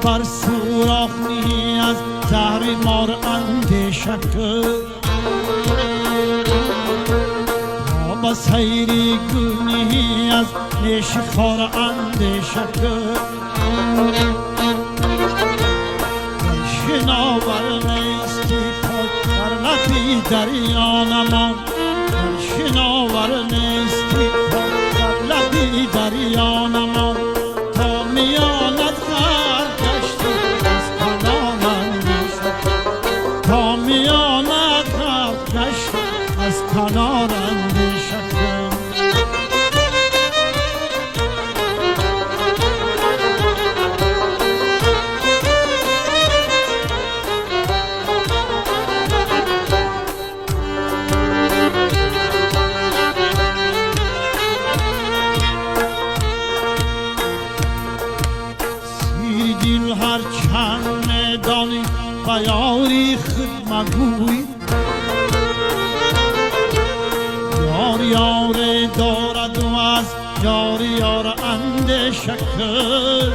بر سوراخ نهی از زهر مار اندیشه کن تا به سیر گل نهی از نیش خار اندیشه کن شناور نیستی پای بر لبی دریا نمان شناور نیستی پای بر لبی دریا نمان تا میانت غرق گشتی از کنار اندیشه تا میانت غرق گشتی از کنار اندیشه کن سیر دل هر چند میدانی به یاری خود مگوی یار یار دارد و از یار یار اندیشه کن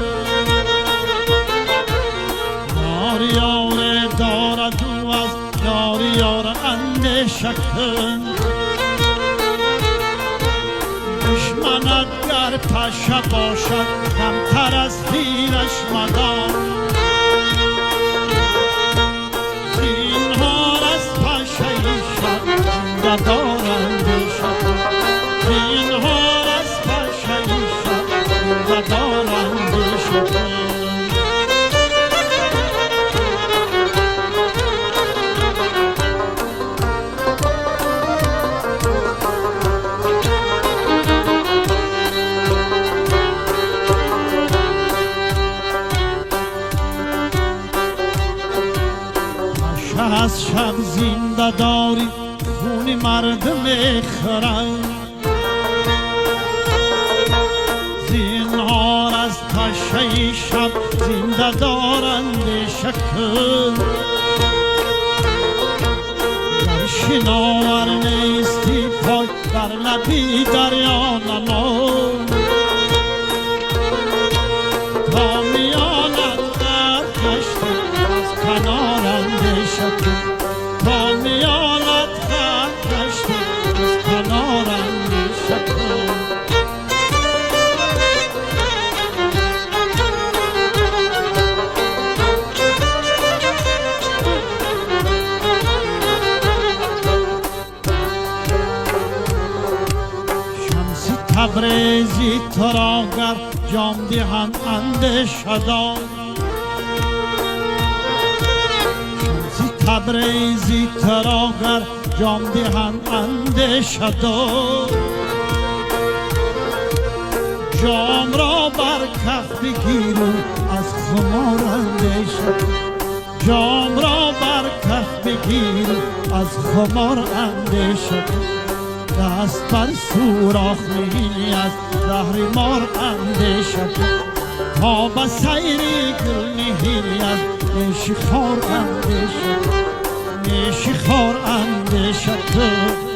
یار یار دارد و از یار یار اندیشه کن دشمنت گر پشه باشد کمتر از فیلش مدار زینهار از پشه شب زنده دار اندیشه کن زینهار از پشه شب زنده دار اندیشه کن از شب زنده داری خون مردم میخورد زینهار از پشه شب زنده دار اندیشه کن گر شناور نیستی پای بر لبی دریا نمان تا میانت غرق گشتی از کنار اندیشه کن تا میانت غرق گشتی از کنار اندیشه کن شمس تبریزی تو را گر جام دهند اندیشه دار شمس تبریزی تو را گر جام دهند اندیشه دار جام را بر کف بگیر و از خمار اندیشه جام را بر کف بگیر و از خمار اندیشه دست بر سوراخ نهی از زهر مار اندیشه تا به سیر گل نهی از نیش خار اندیشه نیش خار اندیشه کن.